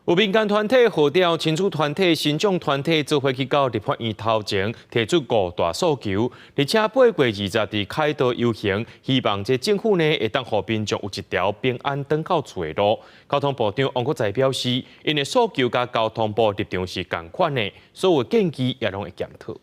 有民間團體號召親子團體、身障團體做伙去到立法院頭前提出五大訴求，而且8月20佇凱道遊行，希望這政府呢會當予民眾有一條平安轉到厝的路。交通部長王國材表示，𪜶的訴求佮交通部立場是仝款的，所有建議也攏會檢討。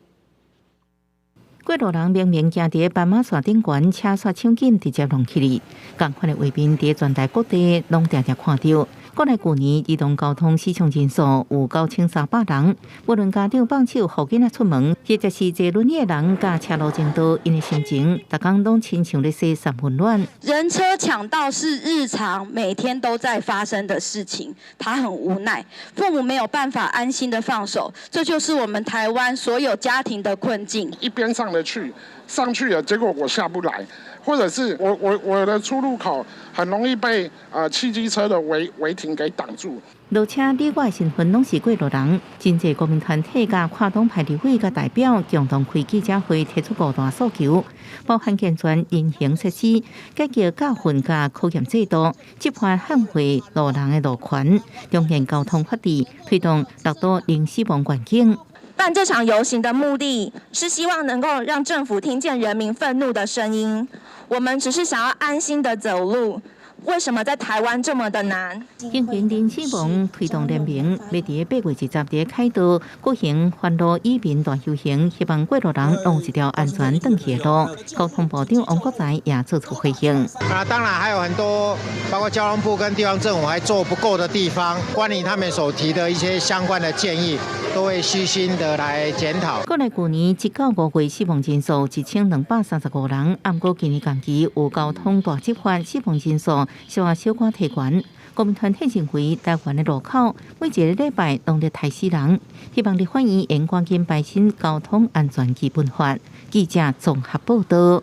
過路人明明行佇斑馬線頂懸，車煞搶緊直接撞起來，仝款的畫面佇全台各地攏定定看著。過來舊年移動交通死傷人數有9300人，無論家長放手予囡仔出門，或者是坐輪椅的人佮車路前道，𪜶的心情，逐工攏親像咧洗三溫暖。人車搶道是日常每天都在發生的事情，他很無奈，父母沒有辦法安心的放手，這就是我們台灣所有家庭的困境。一邊上得去，上去了，結果我下不來，或者是我的出入口很容易被汽機車的違停給擋住。落車你我的身份攏是過路人，真濟公民團體佮跨黨派立委佮代表共同開記者會，提出五大訴求，包含健全人行設施、改革教訓佮考驗制度、執法捍衛路人的路權、重建交通法治、推動六都零死亡願景。辦這場遊行的目的是希望能夠讓政府聽見人民憤怒的聲音。我們只是想要安心的走路，為什麼在台灣這麼的難？人行零死亡推動聯盟欲佇8月20佇凱道舉行環路以民大遊行，希望過路人攏有一條安全轉去的路。交通部長王國材也做出回應。啊，當然還有很多，包括交通部跟地方政府還做不夠的地方，關於他們所提的一些相關的建議，都會虛心的來檢討。過來舊年一到五月死亡人數1235人，毋過今年同期有交通大執法死亡人數小可小可提懸。公民團體認為，台灣的路口每一个禮拜攏咧刣死人，希望立法院會趕緊排新交通安全基本法。記者綜合報道。